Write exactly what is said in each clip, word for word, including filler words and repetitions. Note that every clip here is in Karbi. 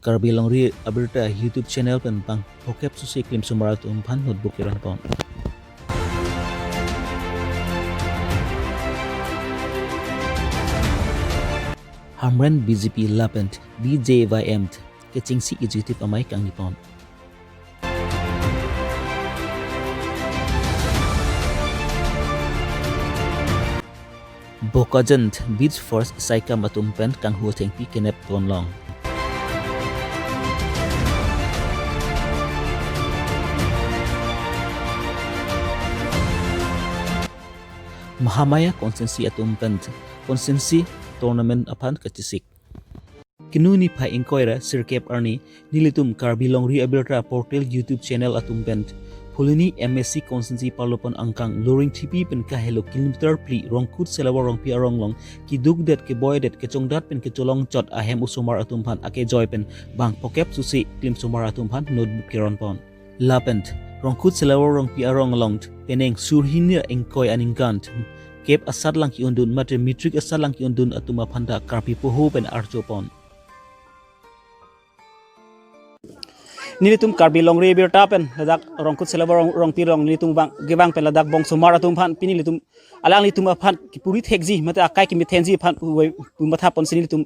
Karbi Longri Abirta YouTube channel pen bang phokep susi klimsomar atum aphan notebook keron pon. Hamren B J P lapen B J Y M kechengsi executive amei kangni pon. Bokajan Beach Forest Saikam atum pen kanghu thengpi kenep ponlong. Mahamaya constituency atum pen constituency tournament aphan kachisik. Kinu niphai ingkoi ra sirkep arni nelitum Karbi Longri Abirta Portal YouTube channel atum pen Phuloni M A C constituency parlopon angkang Loringthepi pen kahelo kilometer phli Rongkut Selawar Rongpi arong along kidukdet keboidet kechongdat pen kecholong chot ahem osomar atum aphan akejoi pen bang phokep susi klimsomar atum aphan notebook keron pon. Lapen Rongkut Selawar Rongpi arong along penang suri hini ingkoi aningkan kep asatlang ki-undun mate matric asatlang ki-undun atum aphan ta karpi poho pen archo pon. Nelitum Karbi Longri Abirta pen ladak Rongkut Selawar Rong-, Rongpi arong nelitum bang kevang pen ladak bongsomar atum aphan pini nelitum alanglitum aphan kipuri thekji mate akai kimithenji aphan pu-, pumatha ponsi nelitum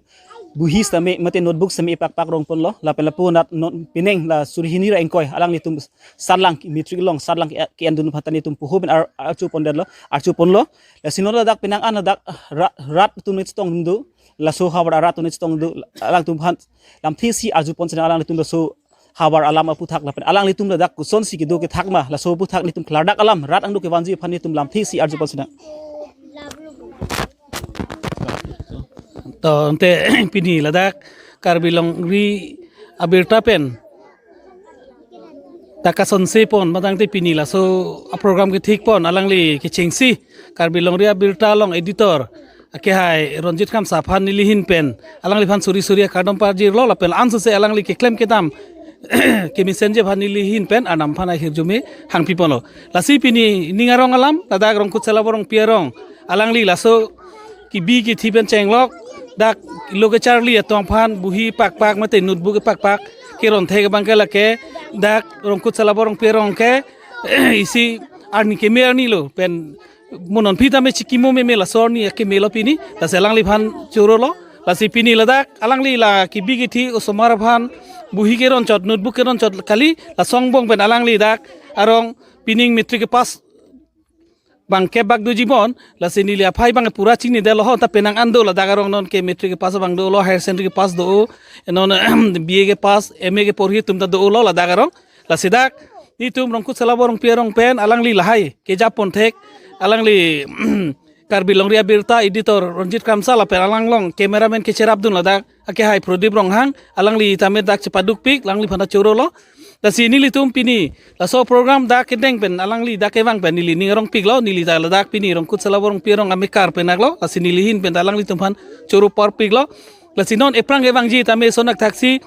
buhi sitame mate notebook sitame pakpak rong ponlo lapen lapu nat non penang la suri hini ra ingkoi alanglitum satlang matric along satlang ke, ke-undun aphan ta nelitum poho pen ar, archo pondetlo, archo ponlo. Lasi non ladak penang an ladak ra-, rat atum neli chetong do, laso havar arat atum neli chetong do, alangtum aphan lamthe si arju pon sena alanglitum laso havar alam aputhak lapen alanglitum ladak kosonsi kedo kethak ma laso aputhak nelitum klardak alam rat angdo kevanji aphan nelitum lamthe si arju pon sena. To ante pini ladak Karbi Longri Abirta pen ta kasonse pon matangte pini laso a-program kethik pon alangli kechengsi Karbi Longri Abirta along editor akehai Ronjit Kramsa aphan neli ahin pen alangliphan suri suri akardom pajirlo lapen ansose alangli keklem kedam kemesenji aphan neli ahin pen arnam aphan ahirjume hangpi ponlo. Lasi pini ning arong alam ladak Rongkut Selawar Rongpi arong alangli laso kebi kethe pen chenglok dak lo kecharli atong aphan buhi pakpak mate notebook pakpak keron thek abang ke lake dak Rongkut Selawar Rongpi arong ke isi arni keme arni lo pen mo non aphi tame chikimo meme laso arni akeme lo pini lasi alangliphan chorolo. Lasi pini ladak alangli la kebi kethe osomar aphan buhi keron chot notebook keron chot kali laso angbong pen alangli dak arong pining matric pass bang kebak doji pon, lasi neli aphai bang pura chinidetlo ho, ta penang an do ladak arong non ke matric pass bang dolo, higher secondary pass do, non B A ke pass, M A ke porhi atum ta dolo ladak arong. Lasi dak nelitum Rongkut Selawar Rongpi arong pen alangli lahai kejap pon thek, alangli Karbi Longri Abirta editor Ronjit Kramsa lapen alanglong cameraman kecherapdun ladak akehai Prodip Ronghang, alangli tame dak chepadukpik, alangliphan ta chorolo. Lasi nelitum pini laso program dak kedeng pen alangli dak kevang pen neli ning arongpiklo, neli ta ladak pini Rongkut Selawar Rongpi arong amekar pen aklo, lasi neli ahin pen ta alanglitum aphan choro parpiklo. Lasi non ephrang kevangji tame sonak thaksi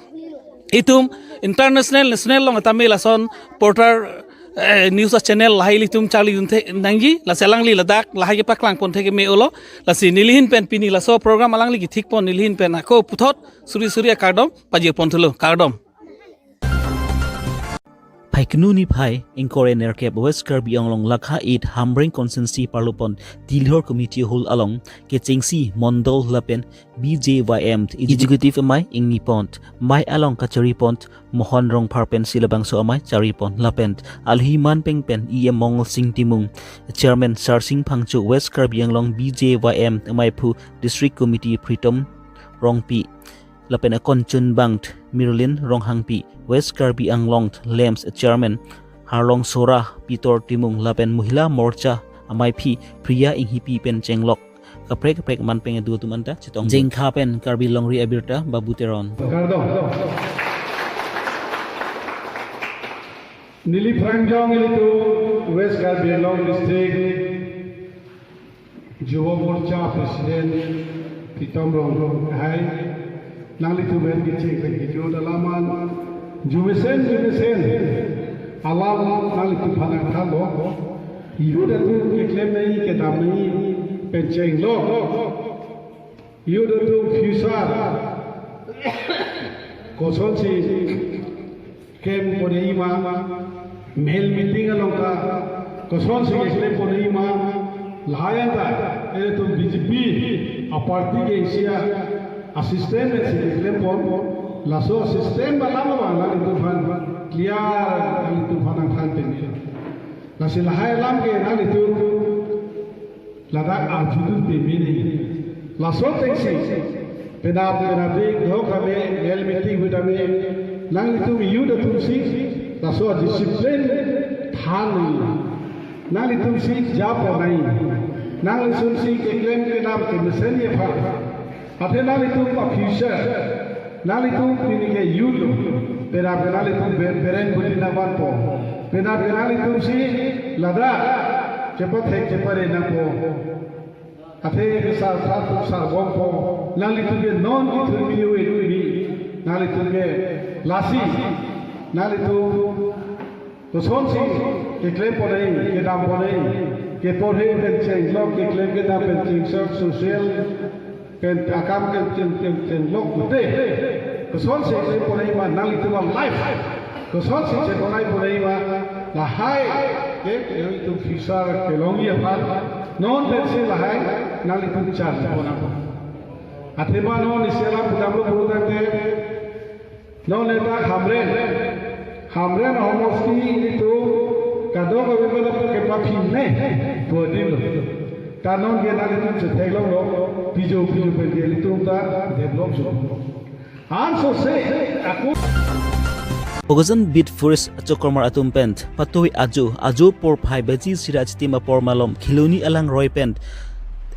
itum international national along tame lason portal eh, news channel lahai ilitum charlidun the nangji, lasi alangli ladak lahai kepaklang pon thek me-olo, lasi neli ahin pen pini laso program alangli kethik pon neli ahin pen ako puthot suri suri akardom pajir pon thulo, kardom. Phai kinu niphai ingkoi ra nerkep West Karbi Anglong lakha eight Hamren constituency parlopon Tilhor Committee Hall along kechengsi Mondol lapen B J Y M executive amei ingni pon, mei along kachari pon Mohon Rongphar pensi labangso amei chari pon lapen alohi manpeng pen E M Mongol Sing Timung, Chairman Sarsing Phangcho, West Karbi Anglong B J Y M ameiphu District Committee Pritom Rongpi lapen akon chunbang Mirlin Ronghangpi, West Karbi Anglong LAMPS Chairman Harlong Sora Pitor Timung lapen Mohila Morcha ameiphi Priya Inghipi pen chenglok kaprek kaprek manpeng adu atum anta chetong. Jengkha pen Karbi Longri Abirta Babu Teron. Kardom. Neli phrang jong ilitum West Karbi Anglong District Yuva Morcha President Pritom Ronghang hai, nanglitum pen kecheng pen kejut alam an jumesen jumesen alam nanglitum aphan nangthanlo. Youth atum keklem nangji kedam nangji pen chenglok, youth atum future Kosonsi klem pon-e ma, mel meeting along ta kosonsi klem pon-e ma, lahai anta, ilitum B J P aparty ke isi a-system si klem pon, laso system alam abang nanglitum aphan clear, nanglitum aphan nangthan peme. Lasi lahai alam ke nanglitum ladak arjudun peme nangji. Laso atengsi, penap penapdik dok tame, mel meeting hui tame, nanglitum youth atumsi laso discipline than nangji. Nanglitumsi ja pon nangji. Nanglitumsi keklem kedam kemesen aphan. Athe nanglitum a-future, nanglitum pini ke youth lo, penap ke nanglitum be-, bereng buti nangvanpo. Penap ke nanglitumsi ladak chepathek chepare nangpo. Athe ke sar sar tuk sar bompo. Nanglitum ke non kithur pini, nanglitum ke lasi, nanglitum kosonsi keklem pon-e, kedam pon-e, keporhe pen chenglok, keklem kedam pen chengsok, social pen akam pen cheng, cheng, chenglok pute. Kosonsi klem pon-e ma nanglitum a-life. Kosonsi chekonai pon-e ma lahai ke nanglitum future kelongji aphan. Non pensi lahai nanglitum chan pon nang. Athema non isi alam pudamlo purutangte. Non eta Hamren, Hamren ahomosti ilitum kadokave pen kepaphin ne pu adinlo. Ta non ke nanglitum chetheklonglo, pijo pijo pen ke ilitum ta develop jo. Ansose ako. Bokajan Beat Forest achokromar atum pen patoi ajo, ajo porphai baji sira achitim apor malom Khiloni alangroi pen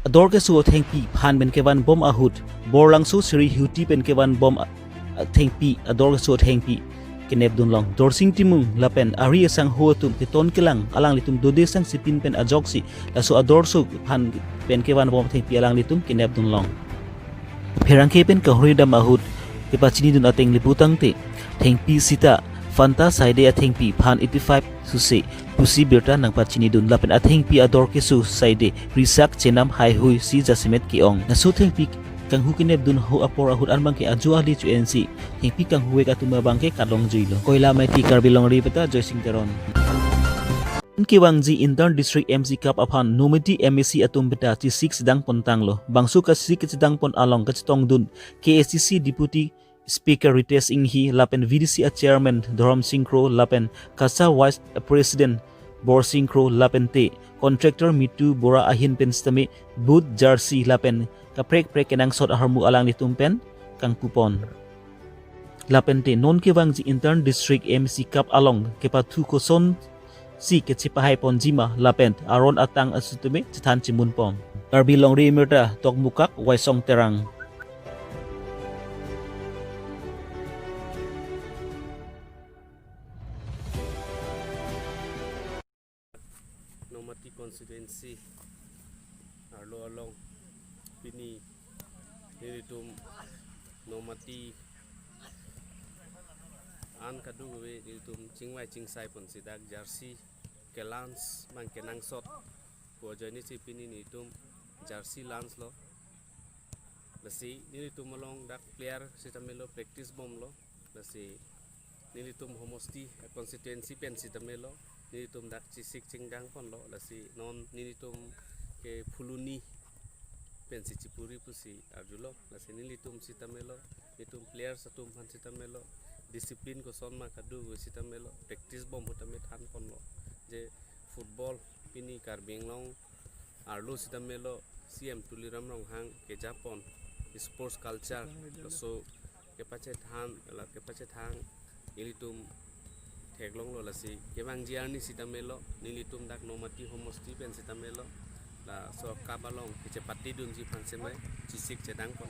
ador keso athengpi aphan pen kevan bom ahut, Borlangso Seri Huti pen kevan bom athengpi, ador keso athengpi kenep dunlong. Dorsing Timung lapen ari asangho atum keton kelang alanglitum dode sang sipin pen ajoksi laso ador keso aphan pen kevan bom athengpi alanglitum kenep dunlong. Pherangke pen kahuri dam ahut kepachini dun ateng le putangte, thengpi sita Fanta Saide athengpi aphan eighty-five suse pusi birta nangpachini dun lapen athengpi ador keso Saide risak chenam haihui si jasemet ke-ong. Laso thengpi kanghu kenep dun ho apor ahut anbang ke ajo ali chu ensi thengpi kanghu vek atum abang ke kalong juilo. Koilamati Karbi Longri peta Joysing Teron. Kevangji Inter District M C Cup aphan Nomati M A C atum peta chesik chedang pon tanglo. Bangso kachesik kachedang pon along kachetong dun K A C C Deputy Speaker Ritesh Enghi lapen V D C a Chairman Dhorom Sing Kro lapen KASA Vice President Borsing Kro lapen te contractor Mitu Bora ahin pen sitame boot, jersey lapen kaprek prek kenangsot ahormu alanglitum pen kangpu pon. Lapen te non kevangji Inter District M C Cup along kepathu kosonsi kachepahai ponji ma lapen aron atang asutame chethan chimun pon. Karbi Longri Emirta Tokmukak, Waisong Terang. Nomati constituency arlo along pini nelitum Nomati an kadokave nelitum chingvai chingsai ponsi dak jersey ke-launch abang kenangsot pu ajoinesi pini nelitum jersey launch lo. Lasi nelitum along dak player sitame lo, practice bomlo. Lasi nelitum homosti, eh, constituency pen sitame lo, nelitum dak chesik chingdang ponlo. Lasi non nelitum ke Phuloni pensi chipuri pusi arjulo. Lasi nelitum sitame lo, nelitum players atum aphan sitame lo, discipline koson ma kadokave sitame lo, practice bom ahut tame than ponlo. Je football pini Karbi Anglong arlo sitame lo, C M Tuliram Ronghang kejapon sports culture, laso kepachethan, la kepachethang ilitum theklonglo. Lasi kevangji arni sitame lo, nelitum dak Nomati homosti pen sitame lo, laso cup along kechepate dunji aphan semai chesik chedang pon.